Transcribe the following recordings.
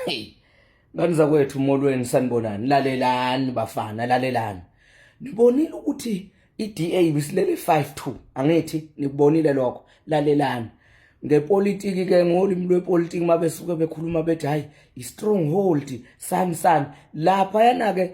Hey. Ngani zakwethu, molweni, sanibonani. Lalelani bafana, lalelani. Nibonile ukuthi iDA ibisilele 5-2, angithi nikubonile lokho. Lalelani. Ngepolitiki ke, ngolimi lwepolitiki mabesuke bekhuluma bethi hayi, i-stronghold sani sani lapha yana ke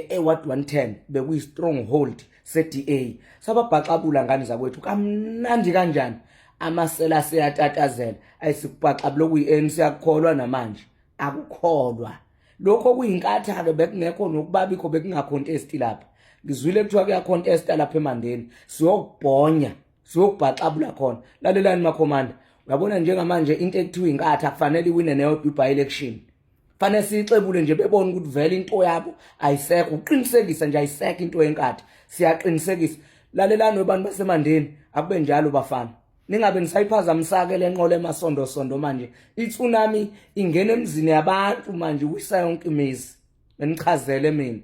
e-ward 110 bekuyi stronghold se-DA. Sababhaxabula ngani zakwethu kamnandi kanjani. Amasela seyatatazela, ayisikubhaxabula okuyi-ANC, akukholwa namanje, akukholwa lokho kuyinkatha-ke. Bekungekho nokubabikho, bekungacontesti lapha. Ngizwile kuthiwa kuyacontesta lapha eMandeni, siyokubhonya, siyokubhaxabula khona. Lalelani makhomanda, uyabona njengamanje into ekuthiwa inkatha kufanele iwine neyodwa i-by-election. Fanele siyixebule nje, bebone ukuthi vele into yabo ayisekho, uqinisekisa nje ayisekho into yenkatha, siyaqinisekisa. Lalelani webantu baseMandeni, akube njalo bafana, ningabe nisayiphazamisake le nqola emasondosondo. Manje itsunami ingena emzini yabantu manje, wisa yonke imizi. Benichazele mina,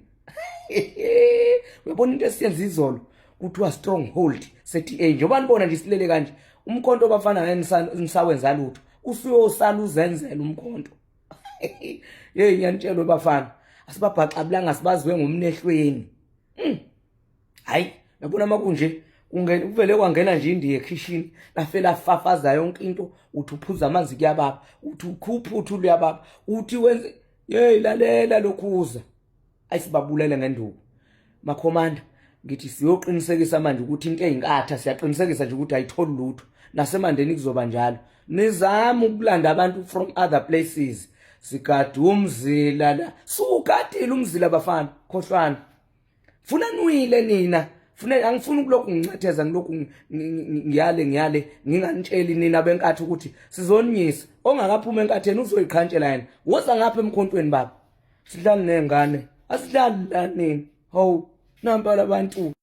uyabona into esiyenza izolo kuthiwa stronghold se-DA, njengoba nibona nje isilele kanje umkhonto bafana, ngeke nisawenza lutho, usuyosala uzenzela umkhonto. Hey, ngiyanitshelwe bafana, asibabhaxabulanga, sibaziwe ngomnehlweni. Hayi, yabona makunje kungena kuvele kwangena nje indiye ekhishini, lafela fafaza yonke into. Uthi uphuza amanzi kuyababa, uthi ukhupha uthi luyababa, uthi wenze. Hey, lalela, lokhuza ayisibabulele ngenduku makhomanda. Ngithi siyoqinisekisa manje ukuthi into eyinkatha, siyaqinisekisa nje ukuthi ayitholi lutho, naseMandeni kuzoba njalo. Nizama ukulanda abantu from other places, sigade umzila la, sugadile umzila bafana, khohlwana. Funa niwile nina, funa angifuni ukulokhu ngincetheza, ngilokhu ngiyale ngiyale, nginganitsheli nina benkathi ukuthi sizoninyisa. Ongakaphuma enkatheni uzoyiqhantshela yena, woza ngapha emkhontweni baba. Sidlali nengane, asidlali la nini. Hawu, nampa labantu.